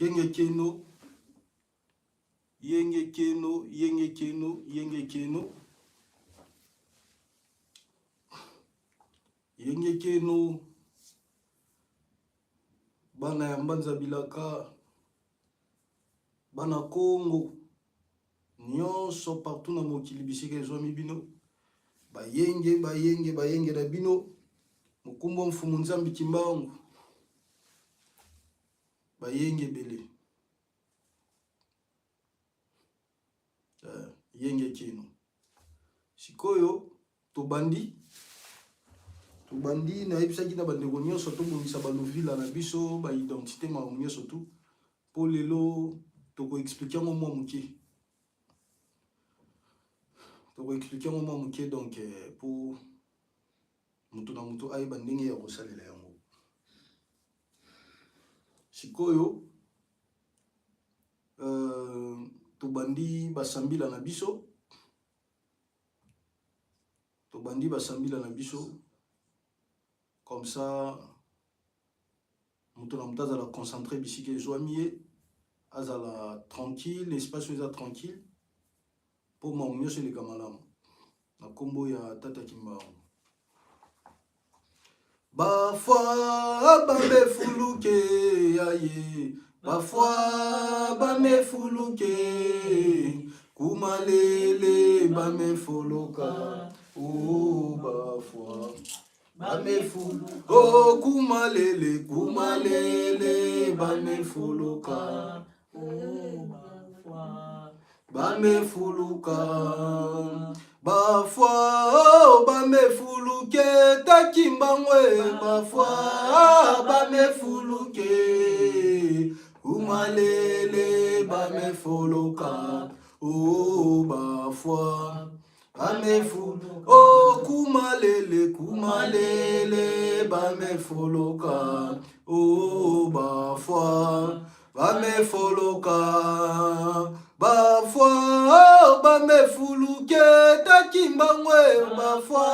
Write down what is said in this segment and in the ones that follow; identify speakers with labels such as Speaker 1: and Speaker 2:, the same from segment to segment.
Speaker 1: Yenge keno, yenge keno, yenge keno, yenge keno. Yenge keno, bana ya Mbanza Bilaka, bana Congo nyonso partout na mokili bisika ezwami bino, bayenge bayenge bayenge na bino, mokumbwa mfumu Nzambi Kimbangu, bayenge ebele. Eh, yenge kino sikoyo tobandi tobandi nayebisaki na bandeko nyonso tobongisa balovila na biso baidentité makambo nyonso tu mpo lelo tokoexplike yango mwa moke tokoexplike yango mwa moke donc mpo moto na moto ayeba ndenge ya kosalela yango sikoyo. Euh, tobandi basambila na biso, tobandi basambila na biso comme ça moto na moto azala concentré bisika ezwami ye, azala tranquille, espace oyo eza tranquille mpo makambo nyonso eleka malamu na nkombo ya Tata Kimbangu. Bafwa bamefuluke yaye, bafwa bamefuluke kumalele bamefuluka o bafwa bamefulu o kumalele kumalele bamefuluka o bafwa bamefuluka bafwa oh, bamefuluke takimbangwe bafwa bamefuluke umalele bamefuluka oh, bafwa bamefu oh, kumalele kumalele bamefuluka oh, bafwa bamefoloka bafwa bamefuluke takimbangwe bafwa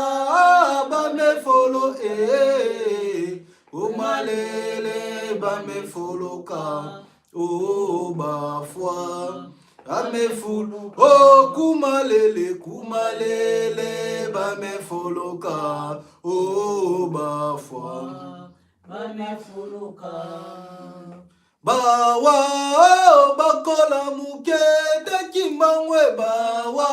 Speaker 1: bamefolo e omalele bamefoloka o bafwa bamefulu o kumalele kumalele bamefoloka o bafwa
Speaker 2: bamefuluka
Speaker 1: bawa bakola muke tekimbangwe bawa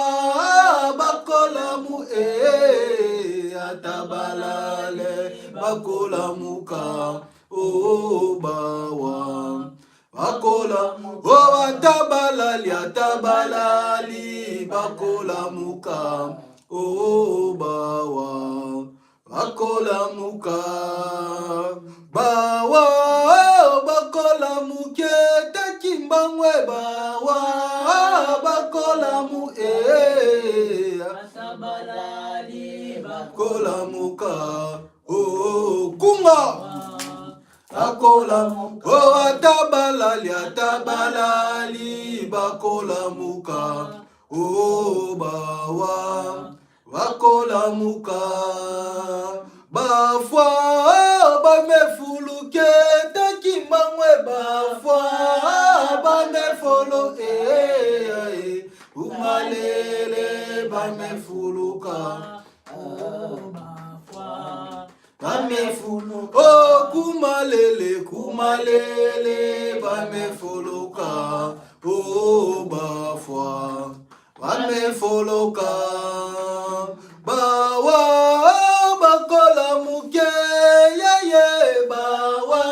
Speaker 1: bakola mu e ata balale bakola muka o oh, bawa bakola o oh, ata balali ata balali bakola muka o oh, bawa Bakolamuka bawa bakolamuke tekimbangwe bawa bakolamu e kolamuka oh, kunga akolamuka oh, ata balali ata balali bakolamuka oh, bawa Bakolamuka bafwa bamefuluke tekimbangwe bafwa bamefolo e umalele bamefuluka bamefuluka oh, kumalele kumalele bamefuluka oh, bafwa Bamefoloka bawa bakola muke yeye bawa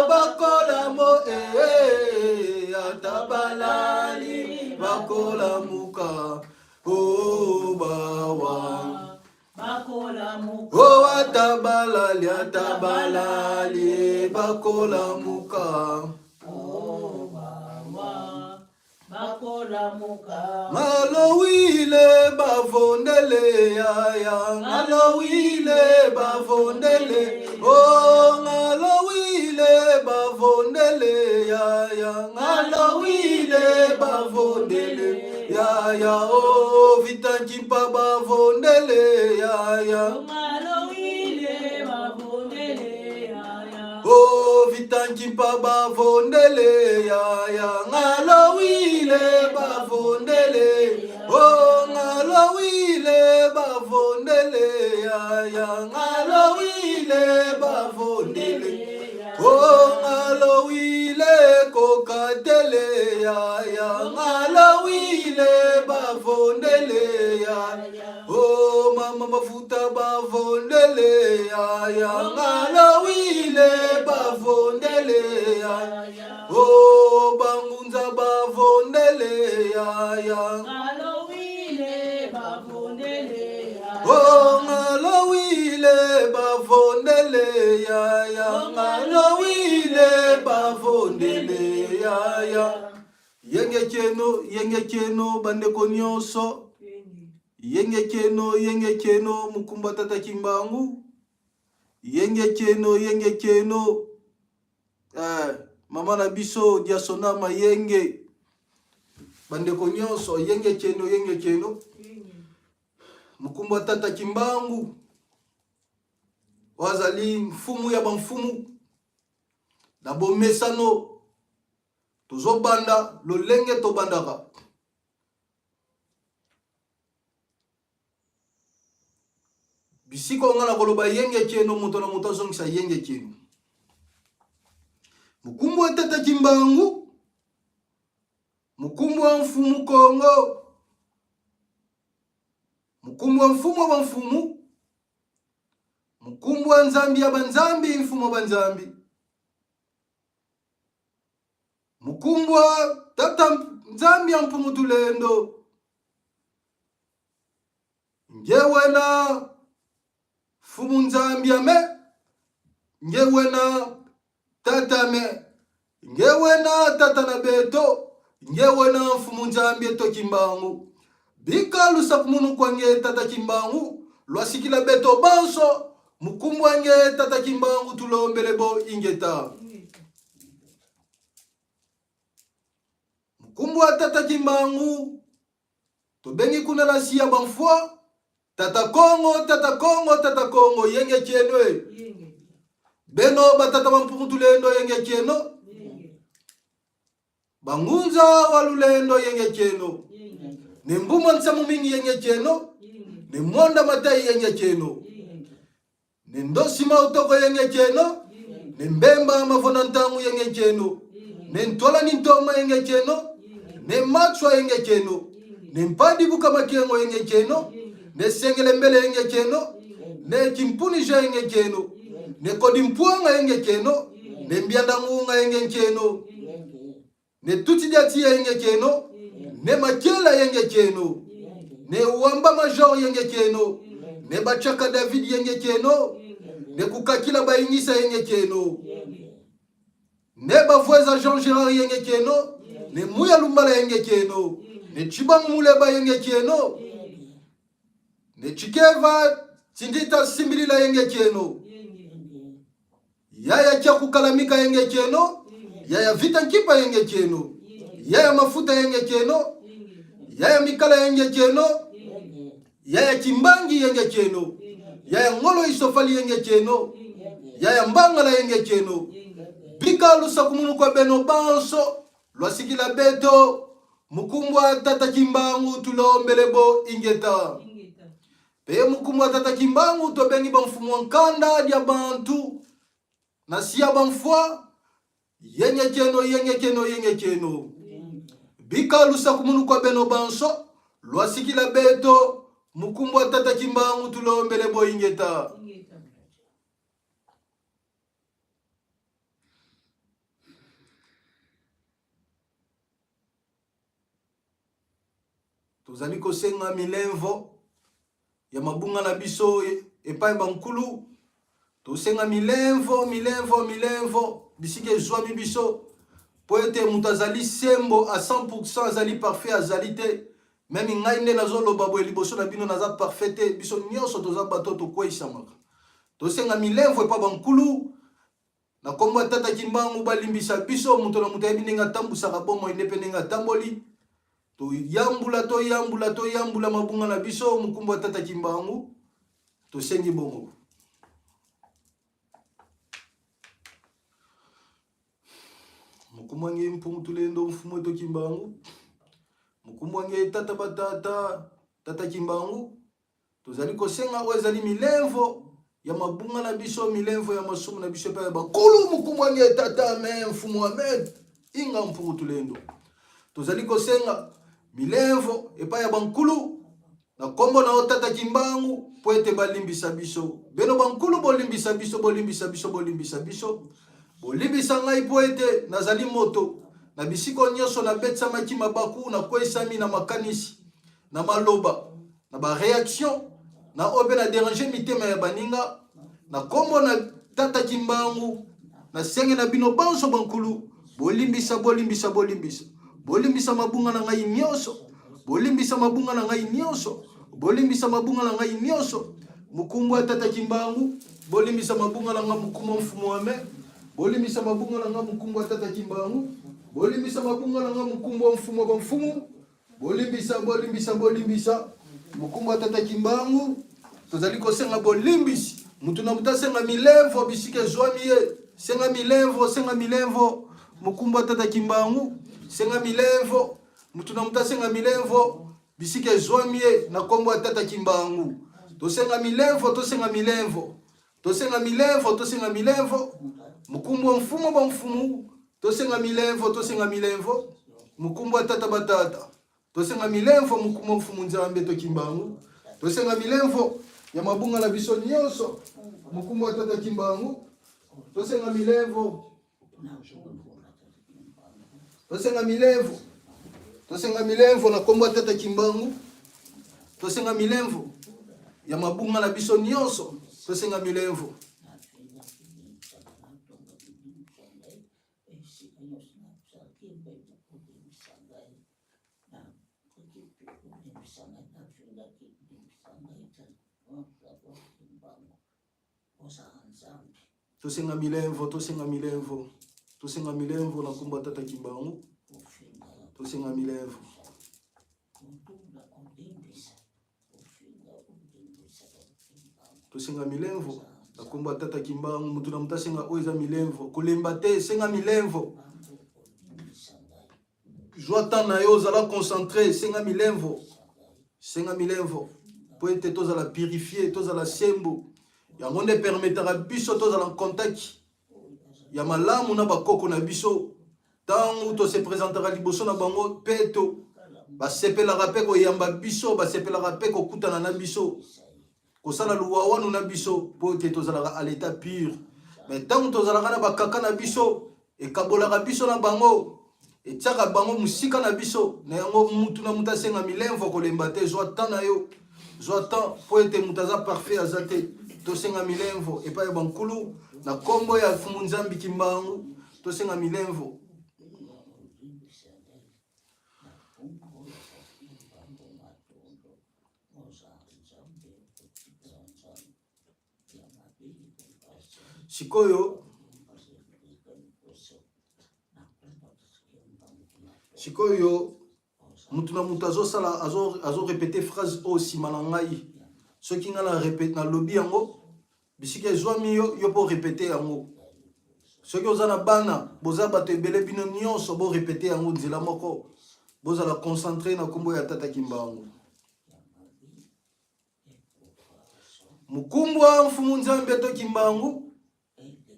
Speaker 1: bakola mo ee ata balali bakola muka o bawa
Speaker 2: bakola muka
Speaker 1: o ata balali ata balali bakola muka
Speaker 2: o bawa bakolamuka
Speaker 1: ngalowile bavondele yaya ngalowile bavondele o oh, ngalowile bavondele yaya ngalowile bavondele yaya o oh, vitankimpa bavondele yaya
Speaker 2: ngalowile bavondele yaya
Speaker 1: o oh, vita. nkimpa bavondele yaya ngalowile bavondele o oh, ngalowile bavondele yaya ngalowile bavondele o oh, ngalowile kokatele yaya ngalowile bavondele yaya o oh, mama mafuta bavondele yaya ngalowile bavondele yaya o oh, bangunza bavondele yaya o ngalowile bavondele yaya ngalowile bavondele yaya yenge keno yenge keno bandeko nyonso Yenge keno, yenge keno, mukumba tata kimbangu. Yenge keno, yenge keno. Eh, mama na biso Diasona Mayenge. Bandeko nyonso, yenge keno, yenge keno. Mukumba tata kimbangu. Wazali mfumu ya bamfumu. Na bomesano tozobanda lolenge tobandaka. Bisika oyo nga nakoloba yenge kieno, moto na moto azongisa yenge kieno. Mukumbu wa tata Kimbangu, mukumbu wa mfumu Kongo, mukumbu wa mfumu wa bamfumu, mukumbu wa nzambi ya banzambi, mfumu wa banzambi. Mukumbwa tata nzambi ya mpumu tulendo ngewena fumu nzambi ame ngewena tata me ngewena tata na beto ngewena mfumu nzambi eto kimbangu bika lusaku munu kwange tata kimbangu lwasikila beto banso mukumbwa nge tata kimbangu tulombele bo ingeta Mukumbu wa tata Kimbangu tobengi kuna na siya banfwa tata Kongo tata Kongo tata Kongo yenge kieno e beno batata bampungu tulendo yenge kieno bangunza wa lulendo yenge kieno ne mbuma nsamu mingi yenge kieno ne mwanda matai yenge kieno ne ndosima utoko yenge cheno ne mbemba mavona ntangu yenge cheno ne ntwala ni ntoma yenge cheno ne matswa yenge cheno ne mpadi buka makengo yenge cheno ne sengele mbele yenge cheno ne kimpunija yenge cheno ne kodi mpwanga yenge cheno ne mbianda ngunga yenge cheno ne tuti dia tia yenge keno ne makela yenge keno ne wamba major yenge keno ne bachaka david yenge keno ne kukakila baingisa yenge keno ne bavweza jean gerard yenge keno ne muya lumbala yenge keno ne chibangu muleba yenge keno ne chikeva tindita simbilila yenge keno Yaya kia kukalamika yenge kieno, yaya vita nkipa yenge kieno, yaya mafuta yenge kieno, yaya mikala yenge kieno, yaya kimbangi yenge kieno, yaya ngolo isofali yenge kieno, yaya mbangala yenge kieno. Bika lusaku munu kwa beno banso, lwasikila beto, mukumbwa tata kimbangu tulombele bo ingeta. Pe mukumu tata Kimbangu tobengi ba mfumu wa nkanda dia bantu na siya ba mfua yenge keno yenge keno yenge keno bika lusaku munu kwa beno banso lwasikila beto mukumbu wa tata Kimbangu tulombele boingeta. Tozali kosenga milemvo ya mabunga na biso epai bankulu. Tosenga milemvo, milemvo, milemvo bisika ezwami biso mpo ete moto azali sembo a 100% azali parfait azali te. Meme ngai nde nazoloba boye liboso na bino naza parfait te. Biso nyonso toza bato tokweisamaka. Tosenga milemvo epai bankulu Na kombo ya Tata Kimbangu balimbisa biso, moto na moto ayebi ndenge atambusaka bomoi nde mpe ndenge atamboli. Toyambula, toyambula, toyambula mabunga na biso, mokumbu ya Tata Kimbangu, tosengi bongo. Mukumwange mpungu tulendo mfumu eto Kimbangu. Mukumwange tata batata tata Kimbangu. Tozali kosenga oyo ezali milemvo ya mabunga na biso, milemvo ya masumu na biso epai ya bakulu. Mukumwange tata amen, mfumu amen. Inga mpungu tulendo. Tozali kosenga milemvo epai ya bankulu na nkombo na yo tata Kimbangu, mpo ete balimbisa biso. Beno bankulu, bolimbisa biso, bolimbisa biso, bolimbisa biso, bolimbisa ngai, mpo ete nazali moto. Na bisiko nyonso nabetisamaki mabaku, nakweisami na makanisi, na maloba, na bareaction, na oyo mpe na derange mitema ya baninga. Na nkombo na tata Kimbangu, nasenge na bino banso bankulu, bolimbisa, bolimbisa, bolimbisa, bolimbisa mabunga na ngai nyonso, bolimbisa mabunga na ngai nyonso, bolimbisa mabunga na ngai nyonso. Mokumbu ya tata Kimbangu, bolimbisa mabunga na ngai. Mokumbu mfumu ame, bolimbisa mabunga na ngai. Mokumbu ya tata Kimbangu, bolimbisa mabunga na ngai. Mokumbu ya mfumu ya bamfumu, bolimbisa, bolimbisa, bolimbisa. Mokumbu ya tata Kimbangu, tozali kosenga bolimbisi. Mutu na mutu asenga milemvo bisika ezwami ye. Senga milemvo, senga milemvo. Mokumbu ya tata Kimbangu, senga milemvo. Mutu na mutu asenga milemvo bisika ezwami ye. Na nkombo ya tata Kimbangu, tosenga milemvo, tosenga milemvo, tosenga milemvo, tosenga milemvo. Mokumbu wa mfumu bamfumu, tosenga milemvo, tosenga milemvo. Mokumbu wa tata batata, tosenga milemvo. Mokumbu wa mfumu Nzambe to Kimbangu, tosenga milemvo ya mabunga na biso nyonso. Mokumbu wa tata Kimbangu, tosenga milemvo, tosenga milemvo, tosenga milemvo. Na nkombo ya tata Kimbangu, tosenga milemvo ya mabunga na biso nyonso, tosenga milemvo. Tosenga milemvo, tosenga milemvo, tosenga milemvo. Na nkombo ya tata Kimbangu, tosenga milemvo. Tosenga milemvo na nkombo ya tata Kimbangu. Mutu na mutu asenga oyo eza milemvo. Kolemba te, senga milemvo. Zwa temps na yo, ozala concentré, senga milemvo, senga milemvo, mpo ete tozala purifie, tozala sembo. Yango nde permetaka biso tozala contact ya malamu na bakoko na biso. Ntango tose présentaka liboso na bango peto, basepelaka mpe koyamba biso, basepelaka mpe kokutana na biso, kosala luwawanu na biso, mpo ete tozalaka à l'état pur. Mais ntango tozalaka na bakaka na biso, ekabolaka biso na bango, etiaka bango mosika na biso. Na yango, mutu na mutu asenga milemvo, kolemba te. Zwa temps na yo, zwa temps, mpo ete moto aza parfait aza te. Tosenga milemvo epai ya bankulu na nkombo ya Fumu Nzambi Kimbangu, tosenga milemvo. Sikoyo, mutu na mutu azosala, azorépéter phrase oyo nsima na ngai. Soki ngai nalobi yango, bisika ezwami yo, yo mpo répéter yango. Soki oza na bana, boza bato ebele, bino nyonso borépéter yango nzela moko. Bozala concentré na nkombo ya tata Kimbangu. Mukumbwa mfumu Nzambe to Kimbangu,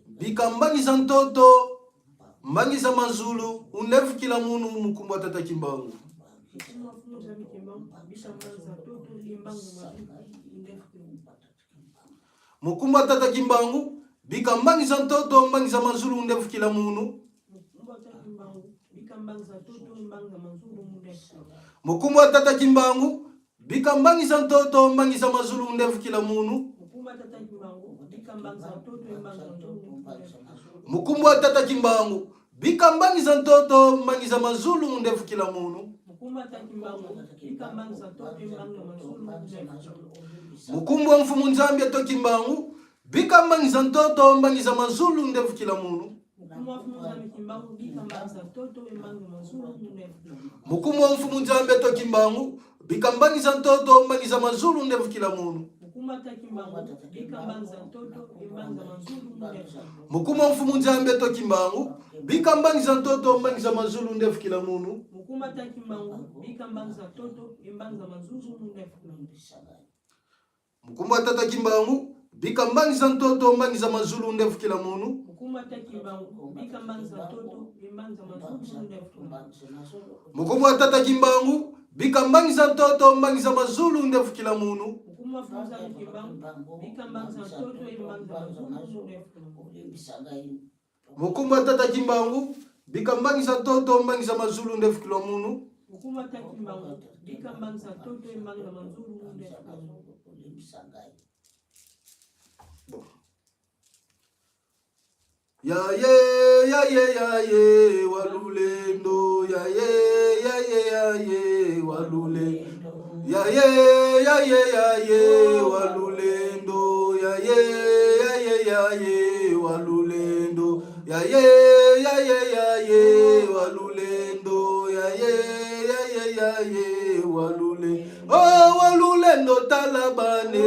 Speaker 1: bika mbangisa ntoto, mbangisa mazulu, undefukila munu. Mukumbwa tata Kimbangu. Mukumbwa tata Kimbangu, bika mbangisa ntoto, mbangisa mazulu, undefukila munu. Mukumbwa tata Kimbangu, bika mbangisa ntoto, mbangisa mazulu, undefukila munu. Mukumbwa tata Kimbangu, bika mbangisa ntoto, mbangisa mazulu, undefukila munu. Mukumbwa mfumu Nzambe to Kimbangu, bika mbangisa ntoto, mbangisa mazulu, ndefukila munu. Mukumbwa mfumu Nzambe to Kimbangu, bika mbangisa ntoto, mbangisa mazulu, ndefukila munu. Mukuma mfumu Nzambe to Kimbangu, bika mbangisa ntoto mbangisa mazulu ndefukila munu. Mukumba tata Kimbangu, bika mbangisa ntoto mbangisa mazulu ndefukila munu. Mukumba tata Kimbangu, bika mbangisa ntoto mbangisa mazulu ndefukila munu. Mokumba tata Kimbangu, bika mbangisa ntoto mbangisa mazulu ndefukila munu. Bon. Ya ye ya ye ya ye walulendo ya ye ya ye ya ye walule ya ye ya ye ya ye walulendo ya ye ya ye ya ye walulendo ya ye ya ye ya ye walulendo ya ye ya ye ya ye walule oh walulendo talabane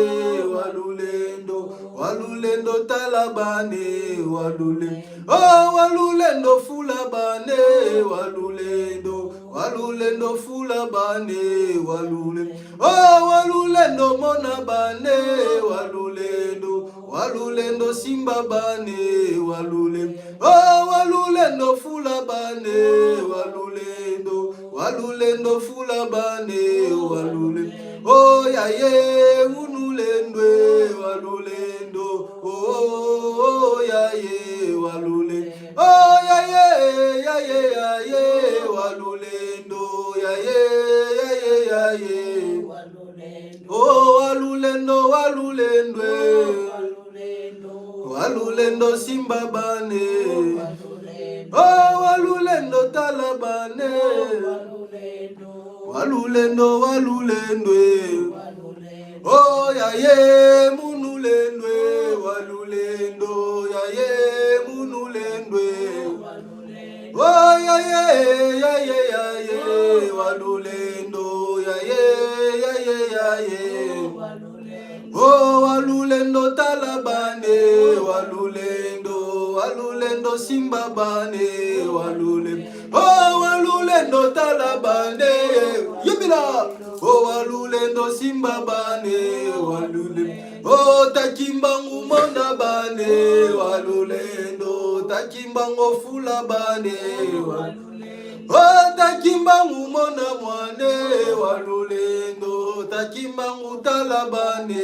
Speaker 1: walulendo walulendo talabane walule oh walulendo fulabane walulendo walulendo fula bane walule oh walulendo mona bane walulendo walulendo simba bane walule oh walulendo fula bane walulendo walulendo fula bane walule oh yaye unulendwe walulendo oh, oh yaye walule oh yaye yaye yaye walulendo yaye yaye yaye oh walulendo walulendwe walulendo simba bane oh walulendo tala bane walulendo walulendwe oh yaye munulendwe walulendo yaye munulendwe oh yaye yaye yaye walulendo yaye yaye yaye oh walulendo tala bane walulendo walulendo simba bane walule oh walulendo tala bane yebila oh walulendo simba bane walule oh takimbangu monda bane walulendo takimbango fula bane oh takimbangu mona mwane walulendo takimbangu tala bane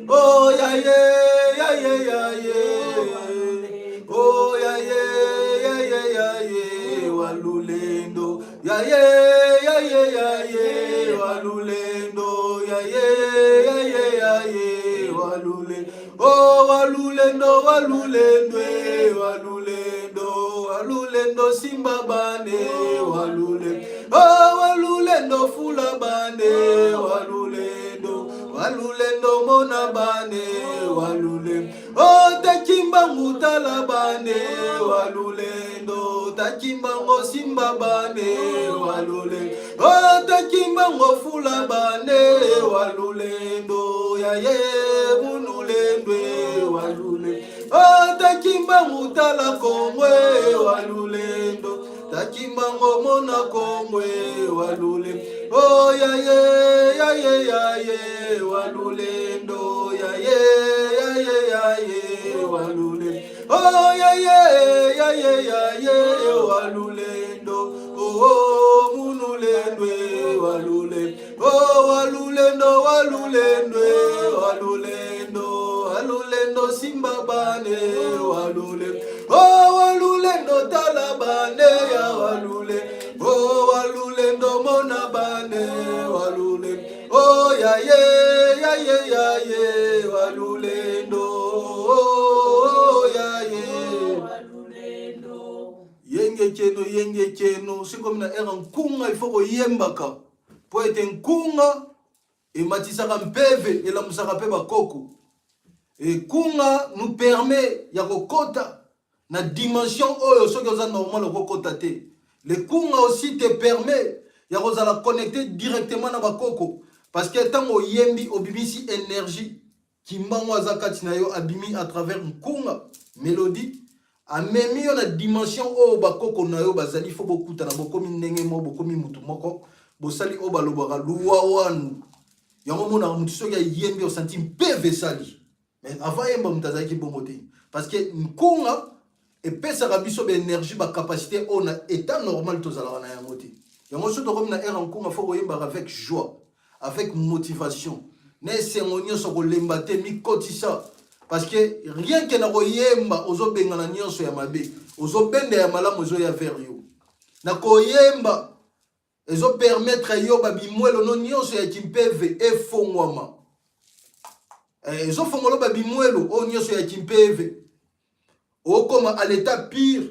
Speaker 1: oh yaye yaye yaye oh yaye yaye yaye walulendo yaye yaye yaye walulendo yaye yaye yaye walule oh walulendo walulendwe walulendo walulendo simba bane walule oh walulendo fula bane walulendo walulendo mona bane walule oh takimbangu tala bane walulendo takimbango simba bane walule oh takimbango fula bane walulendo yaye munulendwe walule oh takimbangu tala kongwe walulendo takimbango mona kongwe walule oh yaye yaye yaye walulendo yaye yaye yaye walule oh yaye yaye yaye walulendo oh, oh munulendwe walule oh walulendo walulendwe walulendo walulendo simba bane walule oh walulendo tala bane ya walule oh walulendo mona bane walule oh yaye yaye yaye walulendo oh yaye yenge keno yenge keno soki na ere nkunga il faut koyembaka mpo ete nkunga ematisaka mpeve elamusaka mpe bakoko ekunga nous permet ya kokota na dimension oyo soki oza normal okokota te le kunga aussi te permet ya kozala connecté directement na bakoko. Parce que ntango oyembi obimisi énergie, Kimbangu aza kati na yo, abimi à travers nkunga mélodie, amemi yo na dimension oyo bakoko na yo bazali. Fo bokutana, bokomi ndenge moko, bokomi mutu moko, bosali oyo balobaka luwawanu. Yango omonaka mutu soki ayembi osanti mpeve esali. Mais avant ayemba moto azalaki bongo te, parce que nkunga epesaka biso baénergie, bacapacité oyo na état normal tozalaka na yango te. Yango soki tokomi na ère ya nkunga, fo koyembaka avec joie, avec motivation, na esengo nyonso, kolemba te, mikotisa. Parce que rien que na koyemba ozobengana nyonso ya mabe, ozobenda ya malamu ezoya vers yo. Na koyemba ezopermettre yo babimwelo no nyonso ya kimpeve efongwama, ezofongola babimwelo oyo nyonso ya kimpeve, okoma à l'état pur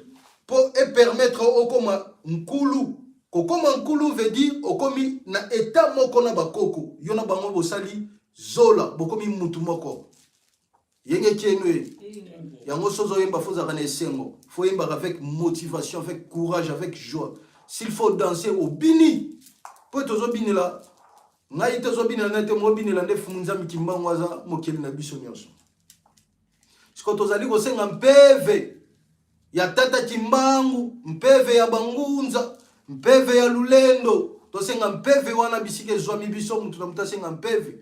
Speaker 1: mpo epermettre okoma nkulu. Kokoma nkulu veut dire okomi na état moko na bakoko yo na bango, bosali zola, bokomi mutu moko. Yenge tienu ye yango. Soki ozoyemba, fo ozalaka na esengo, fo oyembaka avec motivation, avec courage, avec joie. S'il faut danser, obini, mpo ete ozobinela ngai te, ozobinela ngai te, mobinela nde Fumu Nzambe Kimbangu, aza mokeli na biso nyonso. Siko tozali kosenga mpeve ya tata Kimbangu, mpeve ya bangunza, mpeve ya lulendo. Tosenga mpeve wana bisika ezwami biso, mutu na mutu asenga mpeve.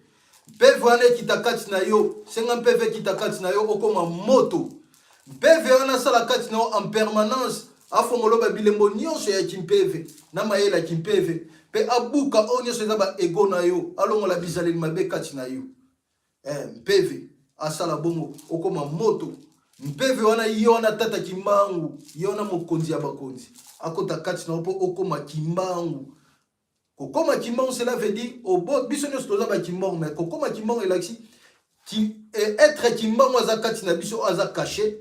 Speaker 1: Mpeve wana ekita kati na yo, senga mpeve ekita kati na yo, okoma moto. Mpeve wana asala kati na yo en permanence, afongola babilembo nyonso ya kimpeve na mayele ya kimpeve, mpe abuka oyo nyonso eza baego na yo, alongola bizaleli mabe kati na yo. Mpeve asala bongo, okoma moto. Mpeve wana, ye wana tata Kimbangu, ye wana mokonzi ya bakonzi, akota kati na yo mpo okoma Kimbangu. Kokoma Kimbangu, cela veut dire obo biso nyonso toza bakimbangu, mais kokoma Kimbangu elakisi ki, être Kimbangu aza kati na biso, aza caché,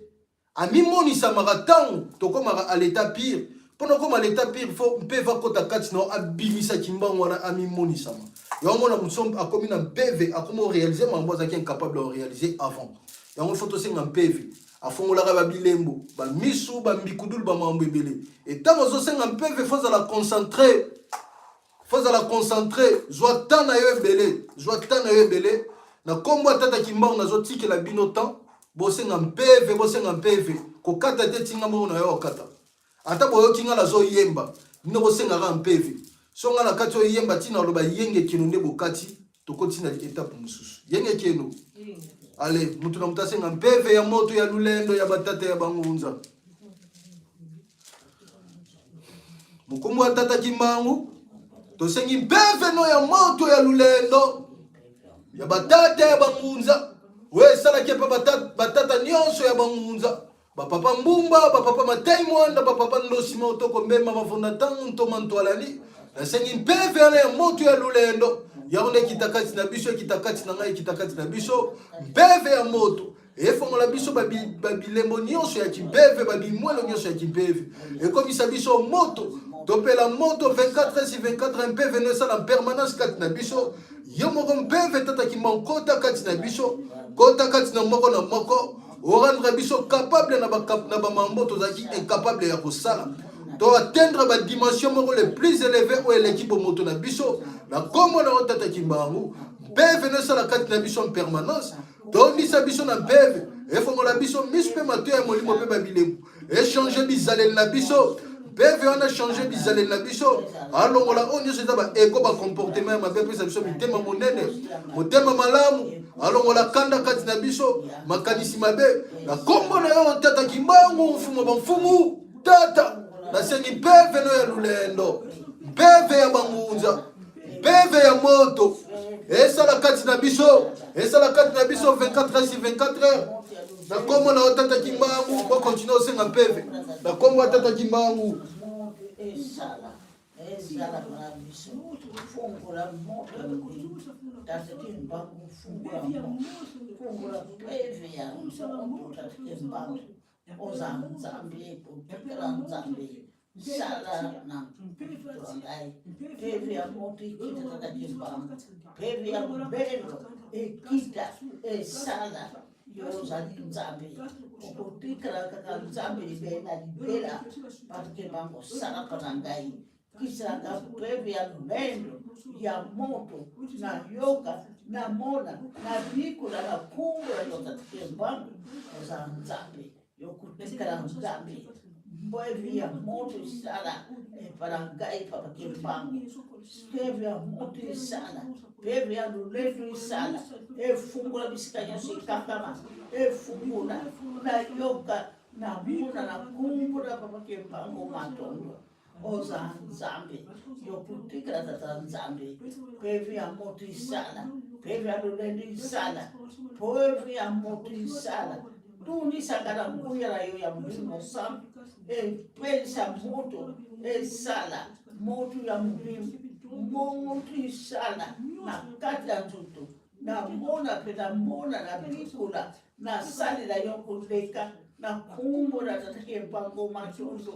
Speaker 1: amimonisamaka ntango tokomaka à l'état pur. Mpona okoma à l'état pur, fo mpeve akota kati na yo, abimisa Kimbangu wana, amimonisama. Yango mona moto akomi na mpeve, akomi oréaliser makambo azalaki incapable ya oréaliser avant. Yango fo tosenga mpeve afongolaka babilembo, bamisu, bambikudulu, bamakambo ebele. Etango ozosenga mpeve, fo ozala concentré, fo ozala concentré, zwa temps na yo ebele, zwa temps na yo ebele. Na nkombo ya tata Kimbangu, nazotikela bino temps, bosenga mpeve, bosenga mpeve, kokata te, tinga moko na yo okata. Ata boyoki nga nazoyemba, bino bosengaka mpeve. So nga na kati oyemba, ntina oloba yenge kino nde bokati, tokoti na étape mosusu. Yenge keno, ale mutu na mutu asenga mpeve ya moto ya lulendo ya batata ya bangunza. Mokombo ya tata Kimbangu, tosengi mpeve no ya moto ya lulendo ya batata ya bangunza, oyo esalaki epa batata nyonso ya bangunza, bapapa Mbumba, bapapa Matai Mwanda, bapapa Ndosima, Otoko Mbemba, Mavonda Ntango, Ntoma Ntwalani. Nasengi mpeve wana ya moto ya lulendo, yango nde ekita kati na biso, ekita kati na ngai, ekita kati na biso. Mpeve ya moto efongola biso babilembo nyonso ya kimpeve, babimwelo nyonso ya kimpeve, ekomisa biso moto, topela moto 24 sur 24. Mpeve no esala permanence kati na biso. Yo moko mpeve, tata Kimbangu, kota kati na biso, kota kati na moko na moko, orendre biso capable na bamambo tozalaki incapable ya kosala, to atteindre badimension moko le plus élevé oyo eleki bomoto na biso. Na nkombo na yo tata Kimbangu, mpeve no esala kati na biso en permanence. Tondisa biso na mpeve, efongola biso miso mpe matoyi ya molimo mpe babilembo, echange bizaleli na biso. Mpeve wana change bizaleli na biso, alongola oyo nyonso eza baego, bacomportement ya mabe, apesa biso mitema monene, motema malamu, alongola kanda kati na biso, makanisi mabe. Na nkombo na yo tata Kimbangu, mfumu bamfumu, tata, nasengi mpeve no ya lulendo, mpeve ya bangunza, mpeve ya moto esala kati na biso, esala kati na biso 24 heures sur 24 heures. Na nkombo na yo tata Kimbangu, bokontinue osenga mpeve na nkombo ya tata Kimbangu.
Speaker 2: Esala, ezala na biso, fungola moto, tata Kimbangu, fungola moto, fungola mpeve ya moto. Tata Kimbangu, oza Nzambe, otikala Nzambe, sala na moto ngai. Mpeve ya moto ekita, tata Kimbangu, mpeve ya lubendo ekita, esala. Yo ozali Nzambe, okotikala kaka Nzambe libela na libela. Tata Kimbangu, sala mpo na ngai. Kisanga mpeve ya lolendo ya moto nayoka namona nabikola nakumbola yo Tata Kimbangu oza Nzambe yokotikala Nzambe mpeve ya moto esala epa na ngai Papa Kimbangu mpeve ya moto esala mpeve ya lolendo esala efungola bisika nyonso ekangama efungola nayoka namona nakumbola Papa Kimbangu matondo oza Nzambe yokutikala Tata Nzambe pevi ya moto isala pevi ya lolendo isala pevi ya moto isala tunisaka na nguya na yo ya Molimo Mosantu epelisa moto esala moto ya molimo moto isala na kati ya nzoto namona mpe namona nabikola nasalela yo koleka na nkombo na Tata Kimbangu matondo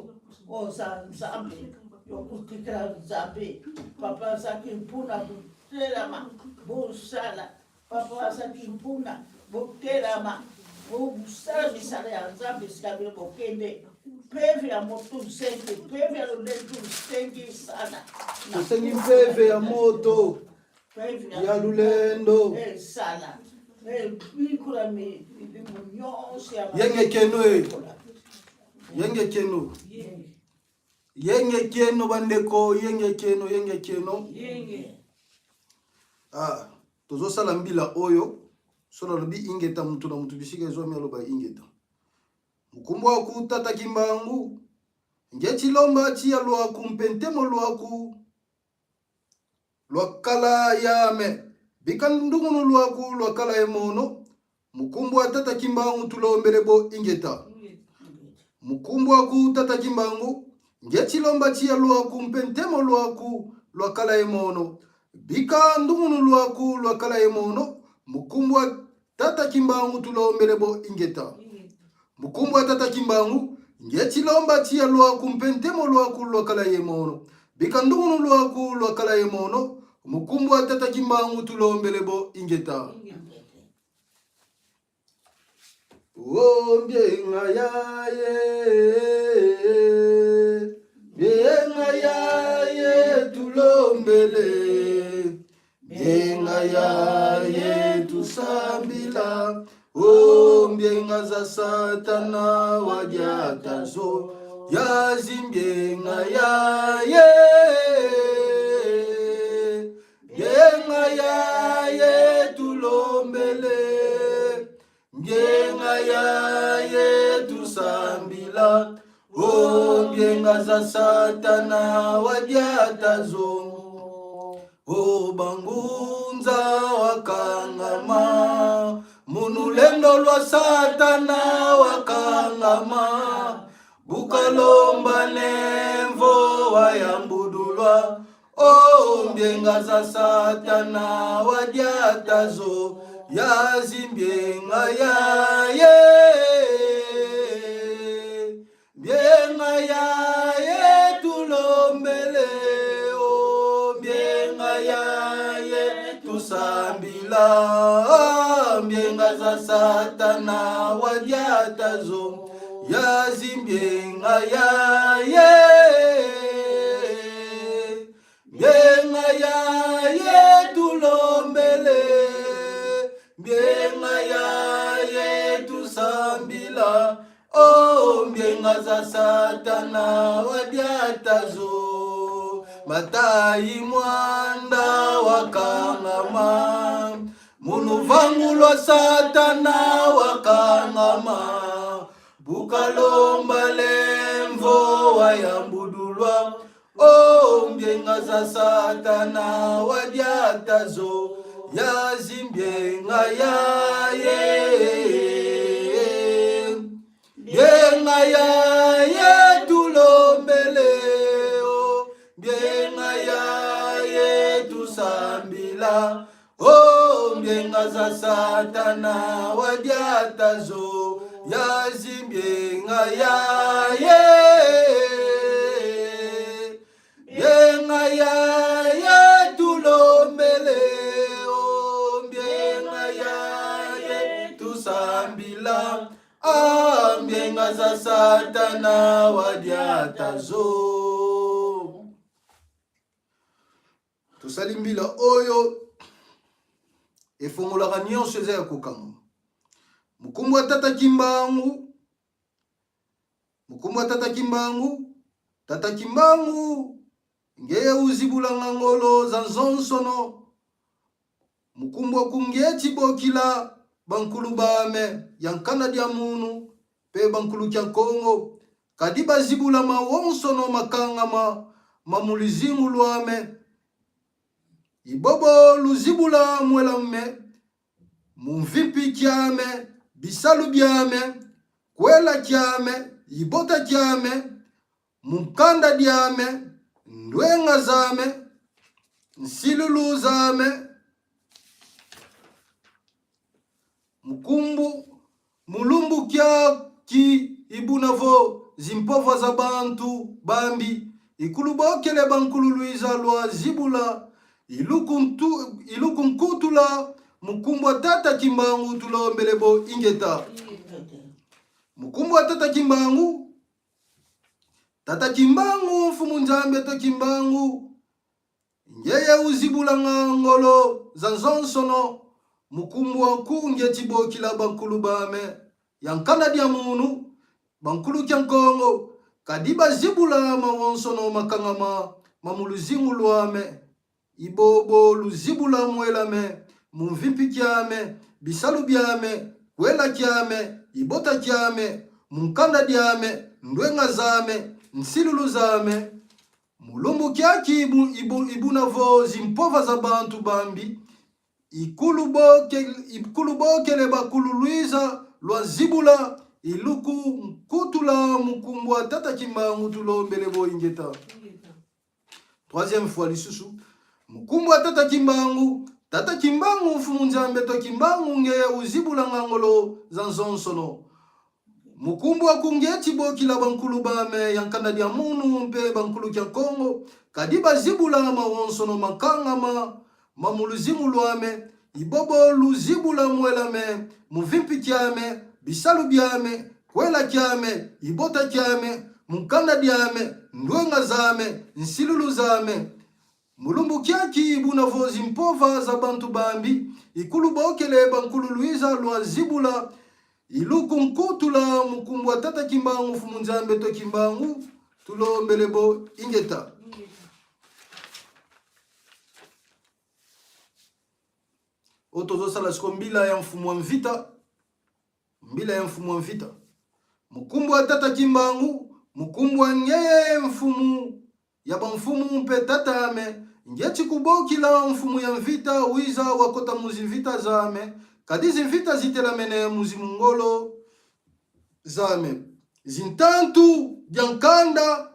Speaker 2: oza Nzambe yokotikala Nzambe papa azaki mpuna botelama bosala papa azaki mpuna botelama bosala misala ya Nzambe esika bino bokende mpeve ya moto nsengi mpeve ya lolendo nsengi sala
Speaker 1: tosengi mpeve ya moto ya lulendo
Speaker 2: esala ebikola milimo nyonso ya
Speaker 1: yenge keno e yenge keno yenge keno bandeko yenge keno yenge keno ah, tozosala mbila oyo so nalobi ingeta mutu na mutu bisika ezwami aloba ingeta mukumbu aku tata kimbangu nge chilomba chia lwaku mpe ntemo lwaku Lwakala yame bika ndungunu lwaku lwakala emono mukumbwa tata kimbangu tulombele bo ingeta mukumbwa ku tata kimbangu nge chilomba chiya lwaku mpe ntemo lwaku lwakala emono bika ndungunu lwaku lwakala emono mukumbwa Tata Kimbangu tulombele bo ingeta. Mukumbwa Tata Kimbangu nge chilomba chia lwaku mpe ntemo lwaku lwakala ye mono. Bika ndungunu lwaku lwakala ye mono. Mukumbwa Tata Kimbangu tulombele bo ingeta. O mbyenga ya ye mbyenga ya ye tulombele Mbyenga ya ye tusambila o mbyenga za satana wadiatazo yazi mbyenga ya ye mbyenga ya ye tulombele mbyenga ya ye tusambila o mbyenga za satana wadiatazo o bangunza wakangama munulendo lwa satana wakangama bukalomba nemvo wayambudulwa o mbyenga za satana wadiatazo yazi mbyenga yaye mbyenga yaye tulombele o mbyenga yaye tusambila mbyenga za satana wadiatazo yazi mbyenga yaye mbyenga yaye tulombele mbyenga yaye tusambila o oh, mbyenga za satana wadiatazo matayi mwanda wakangama munuvangulwa satana wakangama bukalomba lemvo wayambudulwa o mbyenga za satana wadiatazo yazi mbyenga yaye mbyenga yaye tulombele o mbyenga yaye tusambila o mbyenga za satana wadiatazo yazi mbyenga yaye mbyenga yaye tulombele o mbyenga yaye tusambila a mbyenga za satana wadiatazo. Tosali mbila oyo efongolaka nyonso eza ya kokanga. Mokumbu ya tata Kimbangu, mokumbu ya tata Kimbangu, tata Kimbangu ngeye uzibulanga ngolo za nzonsono mukumbu akungeti bokila bankulu bame ya nkanda dia munu pe bankulu kya Kongo kadi bazibula mawonsono makangama ma mu luzingu luame ibobo luzibula muela mme mu mvimpi kiame bisalu biame kuela kiame ibota kiame Mukanda diame, ndwenga zame, nsilulu zame, mukumbu mulumbu kya ki ibunavo zimpova za bantu bambi ikulubokele bankululuiza lwa zibula iluku, iluku nkutula mukumbwa tata Kimbangu tulombele bo ingeta mukumbwa tata Kimbangu Tata Kimbangu, Mfumu Nzambe to Kimbangu, ngeye uzibulanga ngolo za nzonsono mukumbua nkunge tibokila bankulu bame ya nkanda dia munu bankulu kya nkongo kadi bazibula mawonsono makangama ma mu luzingu luame Ibobo luzibula muelame, mumvimpi kiame, bisalu biame, kuela kiame, ibota kiame, munkanda diame, ndwenga zame, nsilulu zame, mulumbu kiaki ibu, ibu, ibunavo zimpova za bantu bambi, ikulu boke, ikulu bokele bakulu luiza lwa zibula iluku nkutula mukumbwa tata Kimbangu tulombele boingeta. Troisième fois lisusu mukumbu ya tata Kimbangu, tata Kimbangu mfumu Nzambe to Kimbangu nge uzibula ngangolo za nzonsono mukumbu akunge tibokila bankulu bame ya nkanda dia munu mpe bankulu kya Kongo kadi bazibula mawonsono makangama ma mu luzimu luame ibobo luzibula muelame muvimpi kiame bisalu biame kuela kiame ibota kiame munkanda diame ndwenga zame nsilulu zame mulumbu kiaki bunavozi mpova za bantu bambi ikulu bokele bankulu luiza lua zibula iluku nkutula mukumbwa tata Kimbangu fumu Nzambe to Kimbangu tulombele bo ingeta. Oyo tozosala siko mbila ya mfumu wa mvita, mbila ya mfumu wa mvita, mukumbu wa tata Kimbangu, mukumbu wa ngeye mfumu ya bamfumu mpe tata ame ngeti kubokila mfumu ya mvita wiza wakota muzi mvita zame kadi zimvita zitelamene muzi mungolo zame zintantu dia nkanda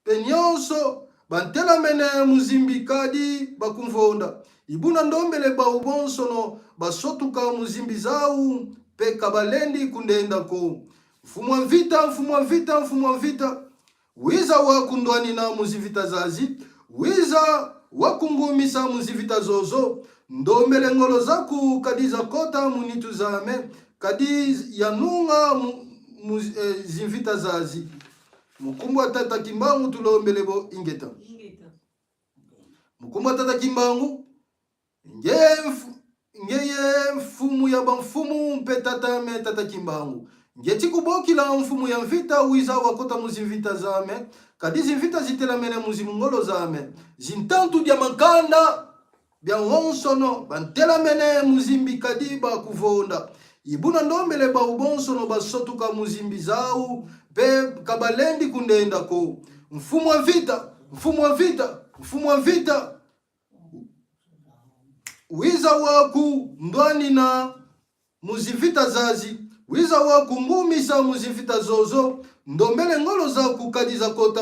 Speaker 1: Pe nionso bantelamene muzimbi kadi bakumvonda. Ibuna ndombele bau bonso no basotuka muzimbi zau pe kabalendi kundenda ko. Mfumu wa mvita, mfumu wa mvita, mfumu wa mvita, wiza wa kundwanina muzivita zazi, wiza wa kungumisa muzivita zozo, ndombele ngolo zaku kadi zakota munitu zame, kadi yanunga mu, mu, eh, zimvita zazi. Mukumbu wa tata Kimbangu tulombele bo ingeta. Mukumbu wa tata Kimbangu ngeye mfumu ya bamfumu mpe tata me tata Kimbangu ngeti kubokila mfumu ya mvita wiza wakota muzi mvita zame kadi zimvita zitelamene muzi mungolo zame zintantu dia mankanda Bia wonsono bantelamene muzimbi kadi ba kuvonda. Ibuna ndombele bau bonsono basotuka muzimbi zau pe kabalendi kundenda ko. Mfumu wa mvita, mfumu wa mvita, mfumu wa mvita wiza waku ndwanina Muzivita zazi, wiza wa kungumisa muzivita zozo, ndombele ngolo zaku kadi zakota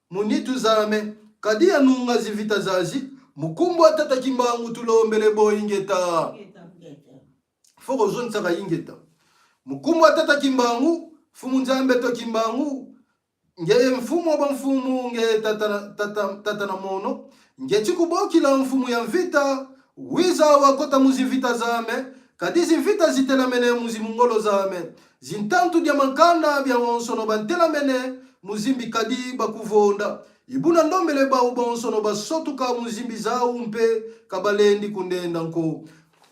Speaker 1: munitu zame, kadi ya nunga zivita zazi, mukumbwa tata Kimbangu tulombele bo ingeta. Fo kozongisaka ingeta. Mukumbwa tata Kimbangu, fumu Nzambe to Kimbangu, Ngeye mfumu wa bamfumu, ngeye tata, tata, tata na mono, nge tshikubokila mfumu ya mvita, wiza wakota muzi mvita zame, kadi zimvita zitelamene muzi mungolo zame, zintantu dia mankanda bia wonsono bantelamene muzimbi kadi bakuvonda. Ibuna ndombele bau bonsono basotuka muzimbi zau mpe kabalendi kundenda nko.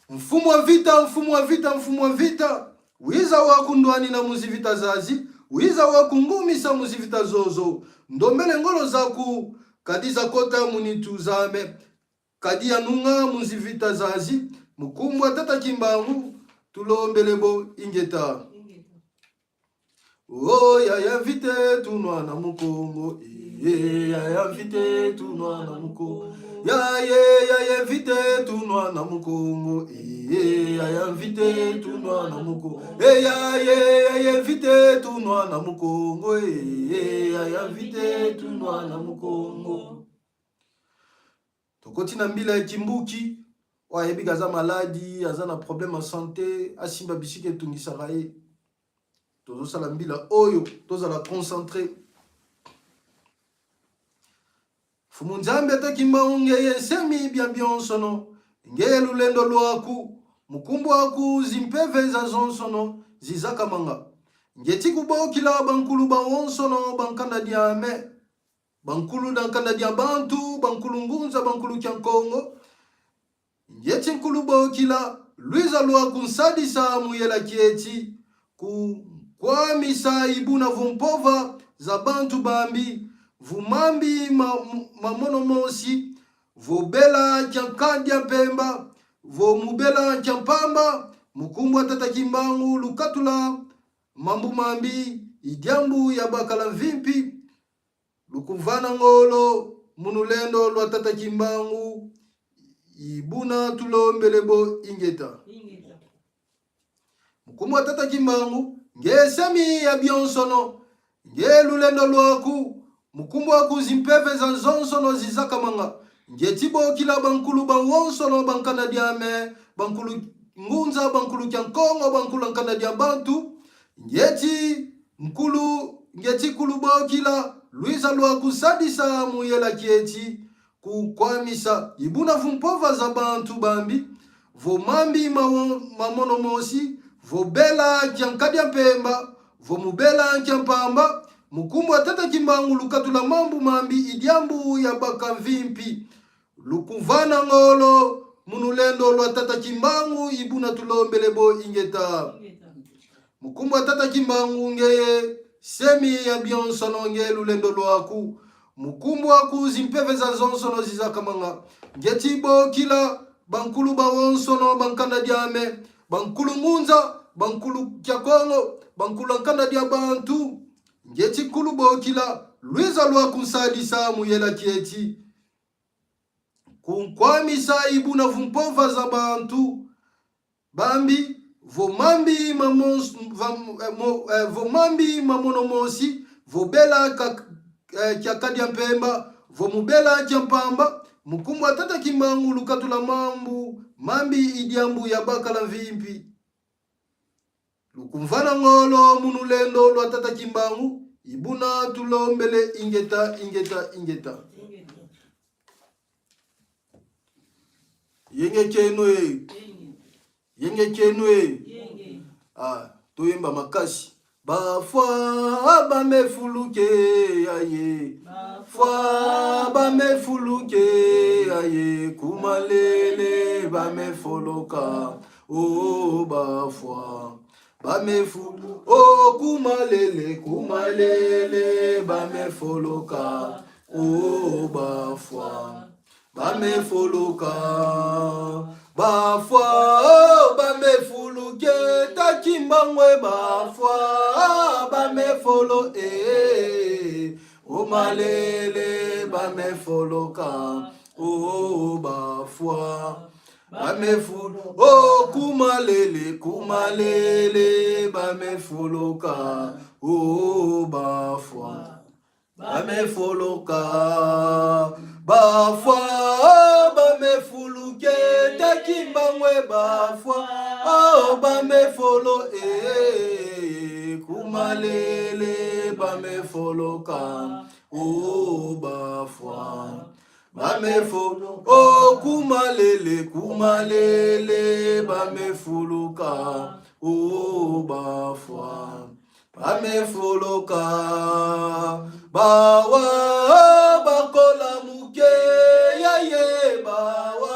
Speaker 1: Mfumu wa vita, mfumu wa vita, mfumu wa vita, wiza wa kundwani na muzivita zazi, wiza wa kungumisa muzivita zozo, ndombele ngolo zaku kadiza kota munitu zame, kadi ya nunga muzivita zazi, mukumbwa tata kimbangu, tulombele bo ingeta. Oh yaya vite tunwa na mukongo eh yaya vite tunwa na mukongo yaye yaya vite tunwa na mukongo eh yaya vite tunwa na mukongo eh yaye yaya vite tunwa na mukongo eh yaya vite tunwa na mukongo. Tokoti na mbila ya kimbuki oyo ayebi ke aza maladi, aza na problème ya sante, asimba bisika etungisaka ye. Tozosala mbila oyo tozala concentre. Mfumu Nzambe ata kimbangu ngeye nsemi bia bionsono ngeye lulendo luaku mukumbu aku zimpeve za zonsono zizakamanga ngeti kubokila bankulu ba wonsono bankanda diame Bankulu na nkanda dia bantu, bankulu ngunza, bankulu kia nkongo, ngetshi nkulu bokila, luiza lua kunsadisa muyela kietshi, ku nkuamisa ibuna vumpova za bantu bambi, vumambi ma, mamonomosi, vobela kia nkandia mpemba, vomubela nkia mpamba, mukumbua tata kimbangu lukatula mambu mambi, idiambu ya bakala mvimpi, Lukuvana ngolo munulendo lwa tata Kimbangu ibuna tulombele bo ingeta. Mukumu wa tata Kimbangu ngesemi ya bionsono nge lulendo lwaku mukumbu aku zimpeve za nzonsono zizakamanga nge tibokila bankulu ba wonsono bankanda diame bankulu ngunza bankulu kya nkongo bankulu nkanda dia bantu ngeti Nkulu ngetikulu bokila luiza lua kusadisa muyela kieti kukwamisa ibuna vumpova za bantu bambi vomambi mamonomosi vobela kyankadia mpemba vomubela nkyampamba mukumbwa tata kimbangu lukatula mambu mambi idiambu ya bakamvimpi lukuvana ngolo munulendo lwa tata kimbangu ibuna tulombele bo ingeta. Mukumbwa tata kimbangu ngeye semi ya bionsono nge lulendo lwaku mukumbwa ku zimpeve za zonsono zizakamanga ngeti bokila bankulu bawonsono bankanda diame bankulu ngunza bankulu kya kongo bankulu nkanda dia bantu ngeti kulu bokila luiza lwaku nsalisa muyela kieti kunkwamisa ibuna vumpova za bantu Bambi vomambi mamons, vam, eh, mo, eh, vomambi mamonomosi vobela ka, eh, kyakadia mpemba vomubela kya mpamba mukumbwa tata kimbangu lukatula mambu mambi idiambu ya bakala mvimpi lukumvana ngolo munulendo lwa tata kimbangu ibuna tulombele ingeta ingeta ingeta Yenge keno e. Yenge keno e. Ah, toyemba makasi. Bafwa bamefuluke aye. Fwa bamefuluke aye kumalele bamefoloka. Oh bafwa bamefulu oh kumalele kumalele bamefoloka. Oh bafwa Bamefuluka bafwa oh, bamefuluke takimbangwe bafwa bamefolo eh, omalele bamefoloka oh, bafwa bamefulu oh, kumalele kumalele bamefuluka oh, bafwa Bamefoloka bafwa bamefuluke takimbangwe bafwa oh, bamefolo eh, kumalele bamefoloka oh, bafwa bamefolo oh, kumalele kumalele bamefuluka oh, bafwa. Bamefoloka bawa bakola muke yaye bawa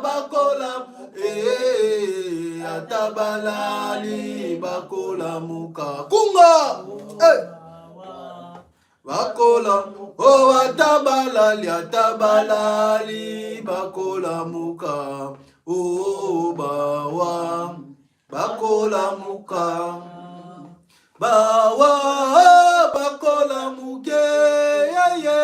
Speaker 1: bakola eh, ata balali bakolamuka kunga eh. Bakola o oh, ata balali ata balali bakolamuka o oh, bawa bakolamuka bawa bakolamuke yeye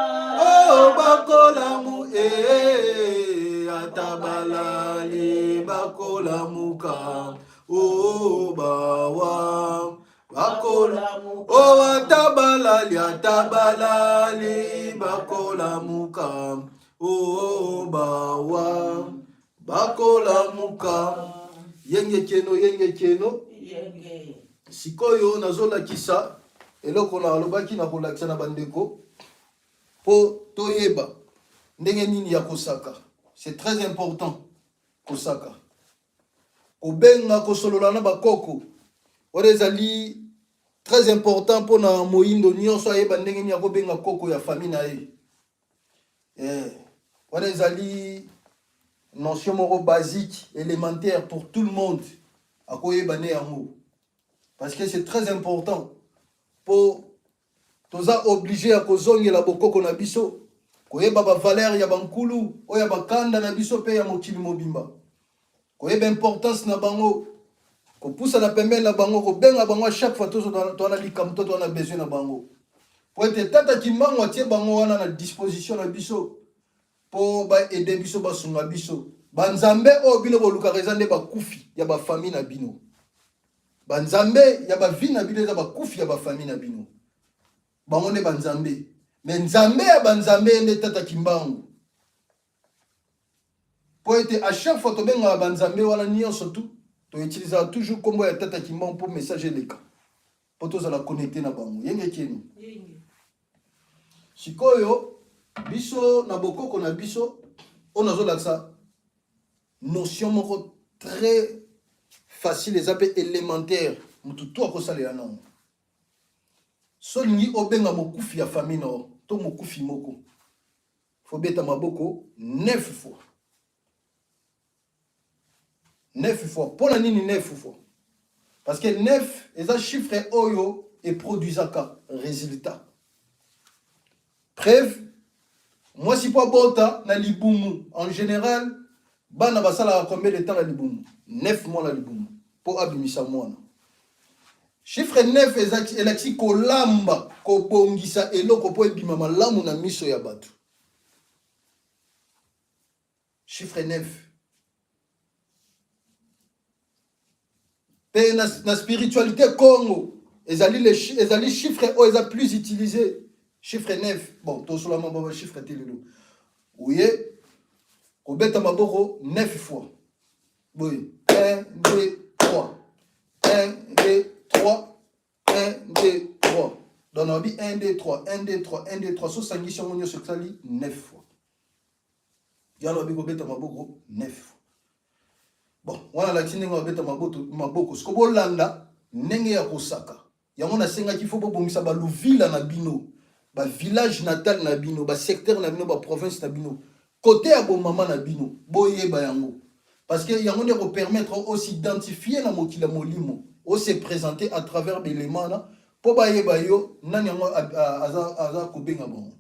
Speaker 1: oh, bakolamu eh, ata balali bakolamuka o oh, bawa bakolamuka oh, ata balali ata balali bakolamuka oh, bawa bakolamuka yenge keno yenge keno sikoyo nazolakisa eloko na alobaki na kolakisa na bandeko mpo toyeba ndenge nini ya kosaka c'est très important kosaka Kobenga kosolola na bakoko wana ezali très important mpo na moyindo nyonso ayeba ndenge nini akobenga koko ya famille na ye. Eh, wana ezali notion moko basique élémentaire pour tout le monde akoyeba nde yango parce que c'est très important mpo Toza oblige ya kozongela bokoko na biso, koyeba ba valeurs ya ba nkulu oyo ya ba kanda na biso pe ya mokili mobimba. Koyeba importance na bango, kopusana pembeni na bango, kobenga bango à chaque fois tozo toza na likambo to toza na besoin na bango. Po ete Tata Kimbangu atie bango wana na disposition na biso po ba aider biso, basunga biso. Ba nzambe oyo bino bolukaka eza nde bakufi ya ba famille na bino. Ba nzambe ya ba vie na bino eza ba kufi ya ba famille na bino. Bango nde ba nzambe. Mais nzambe ya ba nzambe ye nde tata Kimbangu. Po ete à chaque fois tobengaka ba nzambe wana nyonso tout, to utilisaka toujours kombo ya tata Kimbangu po message eleka. Po tozala connecte na bango. Yenge keni.
Speaker 3: Yenge.
Speaker 1: Sikoyo biso na bokoko na biso oyo nazolakisa Notion moko très facile eza pe elementaire mutu tout akosalela nango. So olingi obenga mokufi ya famille na yo to mokufi moko faut beta maboko 9 fois. 9 fois. Pona nini 9 fois? Parce que 9 eza chiffre oyo eproduisaka resultat. Preuve, mwasi po abota na libumu en general bana basalaka combien de temps na libumu? 9 mois na libumu po abimisa mwana. Chiffre 9 ezaki elakisi kolamba, kobongisa eloko po ebima malamu na miso ya bato. Chiffre 9. Pe na, na spiritualité Congo ezali le ezali chiffre oyo eza plus utilisé chiffre 9. Bon, tosola mambo ba chiffre te lelo. Oye kobeta maboko 9 fois. Boye 1 2 3 1 2 3 1 2 3 donc nalobi 1 2 3 1 2 3 1 2 3 sosangisi yango nyonso esali 9 fois. Ye alobi kobeta maboko 9 fois. Bon, wana alakisi ndenge babeta maboko. Siko bolanda ndenge ya kosaka. Yango nasengaki fo bobongisa ba luvila na bino, ba village natal na bino, ba secteur na bino, ba province na bino. Kote ya bomama na bino, boyeba yango. Parce que yango nde ko permettre o s'identifier na mokili ya molimo, o se présenter à travers belema na po bayeba yo nani yango aza, aza kobenga bango.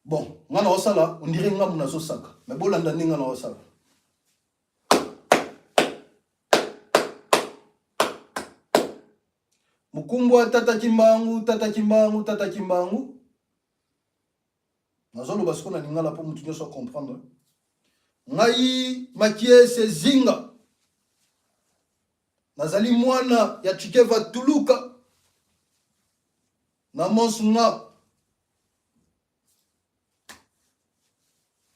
Speaker 1: Bon, nga na osala, on dirait nga muna saka. Mais bolanda ndenge nga na osala. Mukumbwa tata kimbangu, tata kimbangu, tata kimbangu. Nazoloba siko na lingala po mutu nyonso comprendre. Ngai Makiese Zinga. Nazali mwana ya Tshikeva Tuluka. Na Monsunga.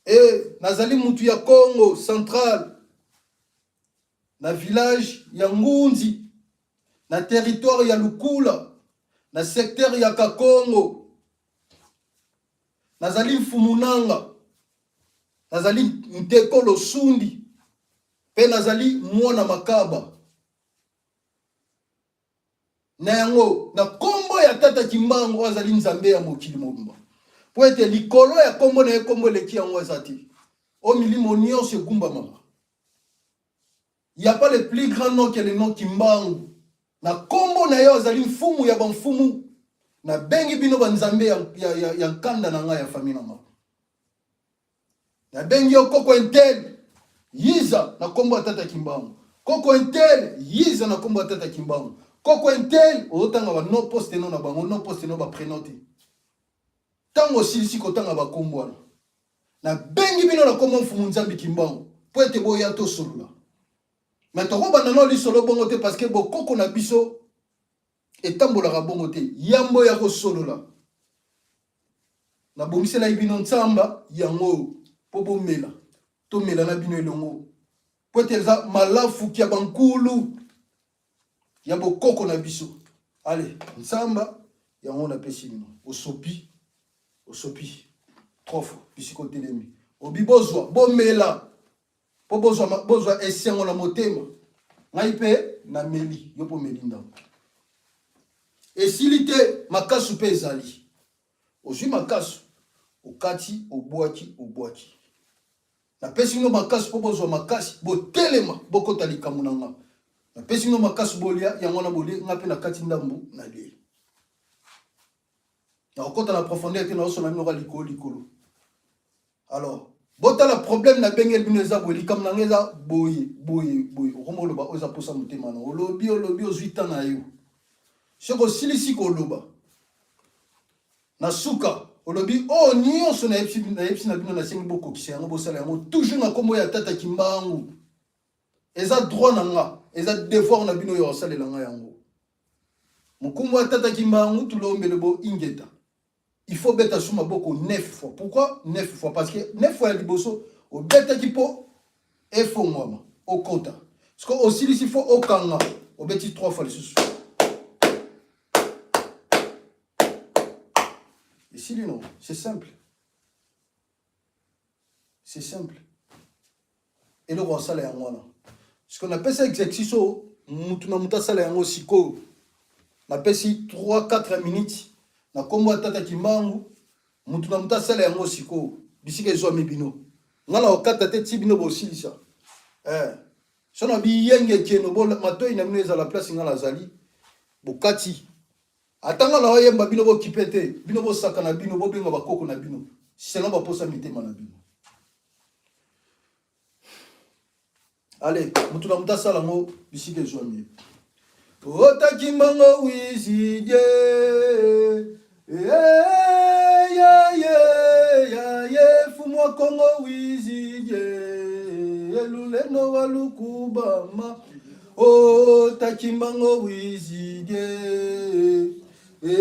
Speaker 1: E nazali mutu ya Congo central na village ya Ngunzi na territoire ya Lukula na secteur ya Kakongo. Nazali mfumu nanga, nazali nteko losundi mpe nazali mwana makaba. Na yango, na kombo ya Tata Kimbangu oyo azali Nzambe ya mokili mobimba, mpo ete likolo ya kombo na ye kombo eleki yango eza te, oyo milimo nyonso egumbamaka. Il n'y a pas le plus grand nom que le nom Kimbangu. Na kombo na ye azali mfumu ya bamfumu. Nabengi bino banzambe ya, ya, ya, ya nkanda na ngai ya famille na ngai. Nabengi yo koko intel yiza na kombo ya tata Kimbangu. Koko intel yiza na kombo ya tata Kimbangu. Koko intel ozotanga ba no poste no na bango no poste no ba prénom te. Tango osilisi kotanga ba kombo wana, nabengi bino na kombo Mfumu Nzambi Kimbangu mpo ete boya tosolola. Mais tokobanda nao lisolo bongo te parce que bokoko na biso etambolaka bongo te. Yambo ya kosolola, nabongiselaki bino nsamba yango oyo mpo bomela, tomela na bino elongo mpo ete eza malafuki ya bankulu ya bokoko na biso. Ale nsamba yango napesi bino, osopi osopi trois fois bisika otelemi, obi bozwa bomela mpo bozwa, bozwa esengo na motema. Ngai mpe nameli, yo mpo omeli ndambo. Esili te, makasu mpe ezali. Ozwi makasu, okati, obwaki, obwaki. Napesi bino makasi mpo bozwa makasi, botelema, bokota likambo na nga. Napesi bino makasi bolia, yango wana bolie, nga mpe nakati ndambo nalie. Nakokota na profondeur te, naosona bino kaka likolo likolo. Alors, botala problème nabengeli bino eza boye, likambo na nga eza boye boye boye. Okoma oloba oyo eza posa motema na olobi olobi, ozwi temps na yo. Soki osilisi koloba na suka olobi oyo oh, nyonso nayebisi na bino, nasengi bokokisa yango, bosala yango toujours na nkombo ya Tata Kimbangu. Eza droit na nga, eza devoir na bino oyo osalela nga yango. Mokumbu ya Tata Kimbangu tulombele bo ingeta. Il faut beta su maboko 9 fois. Pourquoi 9 fois? Parce que 9 fois ya liboso obetaki mpo efongwama okota. Siko osilisi fo okanga, obeti 3 fois lisusu. Esili non, c'est simple. C'est simple. Eloko asala yango wana. Siko napesa exercice oyo mutu na mutu asala yango sikoyo. Napesi 3 4 minutes na kombo ya Tata Kimbangu, mutu na mutu asala yango sikoyo. Bisika ezwami bino. Nga na kokata te ti bino bosilisa. Eh. Sono biyenge keno bo matoi na bino ezala place nga nazali. Bokati. Ata nga naoyemba bino bokipe te, bino bosakana bino bobenga bakoko na bino selon baposa mitema na bino. Ale mutu na mutu asala yango bisika ezwami ye. Otaki mbongo wizidie ye fumu wa Kongo wizidie elulendo wa lukubama Oh, takimbango wizige. Ye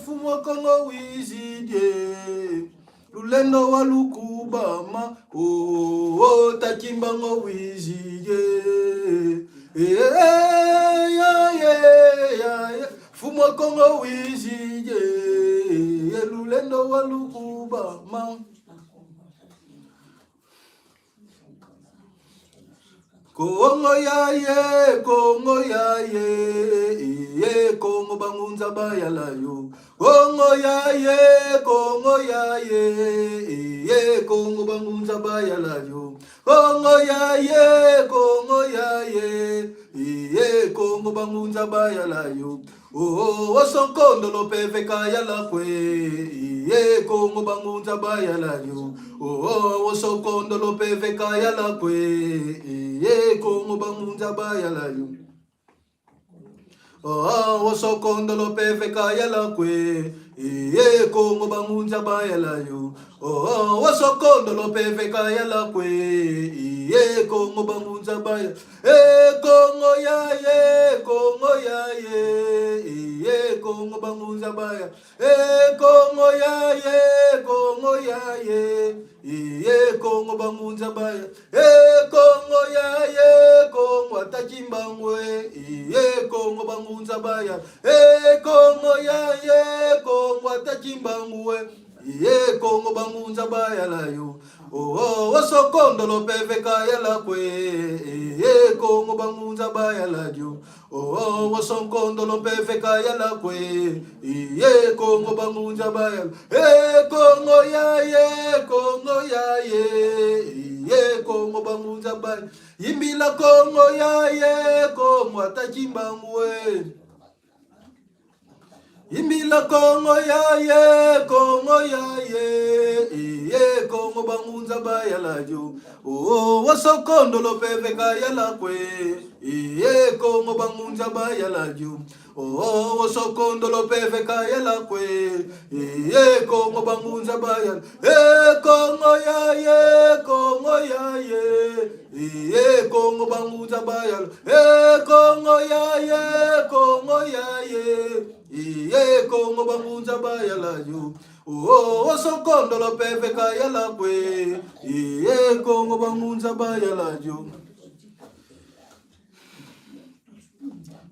Speaker 1: fumu Kongo wizige. Lulendo wa lukubama. Oh, oh takimbango wizige. Fumu Kongo wizige. Lulendo wa lukubama. Kongo ya ye, Kongo ya ye, ye Kongo bangunza bayala yo. Kongo ya ye, Kongo ya ye, ye Kongo bangunza bayala yo. Kongo ya ye, Kongo ya ye, ye Kongo bangunza bayala yo. Oh, oh, sonkondo lopeve kaya lakwe ye Kongo bangunza bayala yo. Oh, oh, sonkondo lopeve kaya lakwe ye Kongo bangunza bayala yo. Oh, oh, sokondo lopeve kaya lakwe ye Kongo bangunza bayala yo. Oh, oh, sokondo lopeve kaya lakwe ye Kongo bangunza baya. E Kongo ya ye, Kongo ya ye, ye Kongo bangunza baya. E Kongo ya ye, Kongo ya ye, ye Kongo bangunza baya. E Kongo ya ye, Kongo ataki mbangwe, ye Kongo bangunza baya. E Kongo ya ye, Kongo ataki mbangwe. Iye Kongo bangunza bayala yo. Oh oh osokondolo peveka yala kwe. Iye Kongo bangunza bayala yo. Oh oh osokondolo peveka yala kwe. Iye Kongo bangunza bayala. Eh Kongo ya ye Kongo ya ye. Iye Kongo bangunza bayala. Yimbila Kongo ya ye Kongo ataki mbangu e. Imbila Kongo ya ye Kongo ya ye iye Kongo bangunza bayala jo oh wasokondo lopeve kayala kwe iye Kongo bangunza bayala jo oh wasokondo lopeve kayala kwe iye Kongo bangunza bayala e Kongo ya ye Kongo ya ye iye Kongo bangunza bayala e Kongo ya ye Kongo ya ye iye Kongo bangunza bayala yo oh sokondo lopeve kayala kwe iye Kongo bangunza bayala yo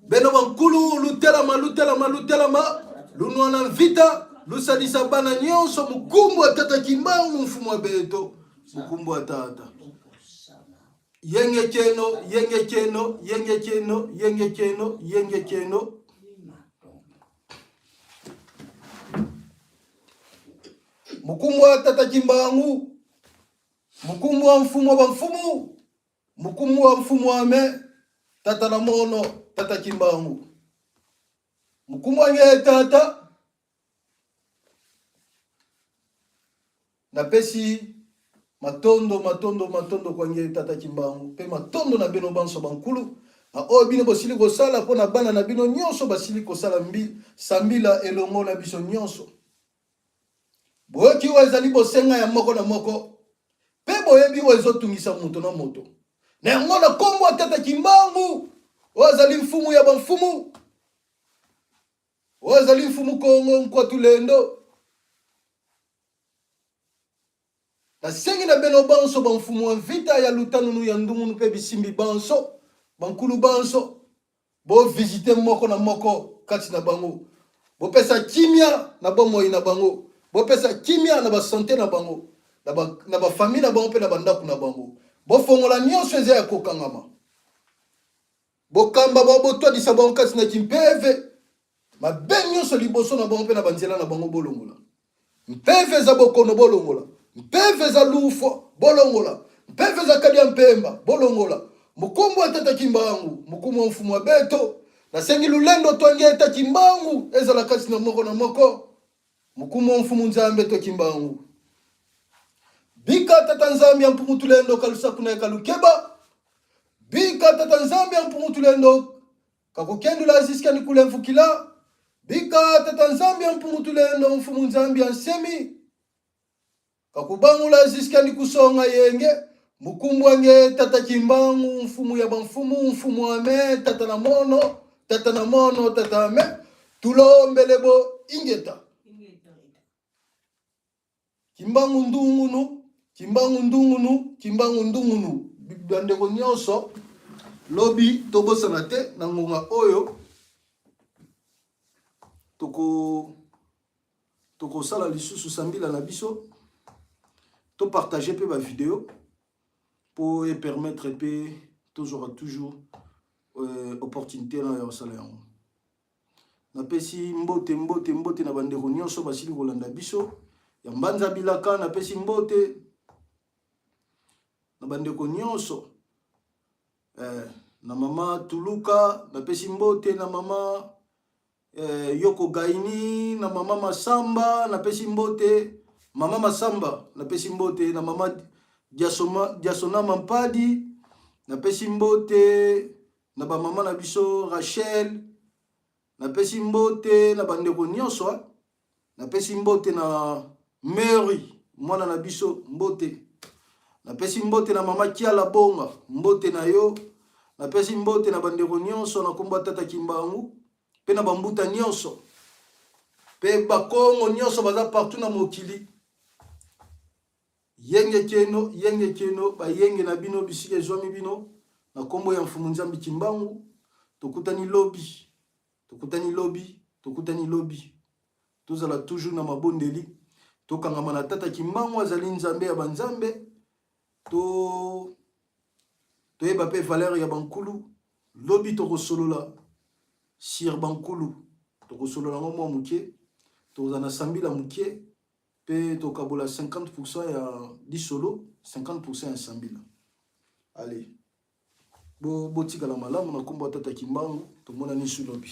Speaker 1: beno bankulu lutelama lutelama lutelama lunwana mvita lusalisa bana nyonso mokumbu ya tata kimbangu mfumu wa beto mokumbu ya tata yenge keno yenge keno yenge keno yenge keno yenge keno mokumbu ya tata kimbangu mokumbu wa mfumu wa bamfumu Mukumu wa mfumu ame tata na mono tata kimbangu mukumu wange tata napesi matondo matondo matondo kwange tata kimbangu mpe matondo na bino banso bankulu na oyo bino bosili kosala mpo na bana na bino nyonso basili kosala mbi sambila elongo na biso nyonso Boyoki oyo ezali bosenga ya moko na moko, mpe boyebi oyo ezotungisa moto na moto. Na yango, na nkombo ya Tata Kimbangu, oyo azali mfumu ya bamfumu, oyo azali mfumu Kongo Nkwatulendo, nasengi na bino banso bamfumu ya mvita ya lutanunu ya ndungunu mpe bisimbi banso, bankulu banso, Bo visiter moko na moko kati na bango. Bopesa kimia na bomoi na bango. Bopesa kimia na ba sante na bango, na ba, na ba famille na bango mpe na bandako na bango. Bofongola nyonso eza ya kokangama. Bokamba bango, botwadisa bango kati na kimpeve. Mabe nyonso liboso na bango mpe na banzela na bango bolongola. Mpeve eza bokono bolongola. Mpeve eza lufwa bolongola. Mpeve eza kadia mpemba bolongola. Mukumbu wa tata Kimbangu, mukumu wa mfumu wa beto. Nasengi lulendo twangi eta Kimbangu ezala kati na moko na moko. Mukumu wa mfumu Nzambe to Kimbangu. Bika tata Nzambi ya mpumu tulendo kalusaku na kalukeba. Bika tata Nzambi ya mpumu tulendo Kakukendula ziska ni kulemfukila bika tata Nzambi ya mpungu tulendo mfumu Nzambi ya nsemi kakubangula ziska ni kusonga yenge mukumbwange tata Kimbangu mfumu ya bamfumu mfumu ame tata na mono tata na mono tata ame tulombele bo ingeta Kimbangu ndungunu, kimbangu ndungunu, kimbangu ndungunu. Bandeko nyonso, lobi tobosana te na ngonga oyo toko tokosala lisusu sambila na biso, topartage mpe bavideo mpo epermettre mpe tozwaka toujours euh, opportunité na ya kosala yango. Napesi mbote mbote mbote na bandeko nyonso basili kolanda biso ya mbanza bilaka. Napesi mbote na bandeko nyonso eh, na mama Tuluka, napesi mbote na mama eh, Yoko Gaini, na mama Masamba, napesi mbote mama Masamba, napesi mbote na mama Diasoma, Diasona Mampadi, napesi mbote na ba mama na biso Rachel, napesi mbote na bandeko nyonso, napesi mbote na Mary mwana na biso mbote, napesi mbote na mama Kiala Bonga mbote na yo, napesi mbote na bandeko nyonso na kombo ya Tata Kimbangu mpe na bambuta nyonso mpe bakongo nyonso baza partout na mokili. Yenge keno, yenge keno, ba yenge na bino bisika ezwami bino, na kombo ya Mfumu Nzambi Kimbangu, tokutani lobi, tokutani lobi, tokutani lobi. Tozala toujours na mabondeli. Tokangama na Tata Kimbangu, azali Nzambe ya banzambe. To toyeba mpe valeur ya bankulu. Lobi tokosolola sur bankulu, tokosolola yango mwa moke, tokozala na sambila moke mpe tokabola 50% ya lisolo, 50% ya sambila. Allez, botikala malamu na nkombo ya Tata Kimbangu. Tomonani su lobi.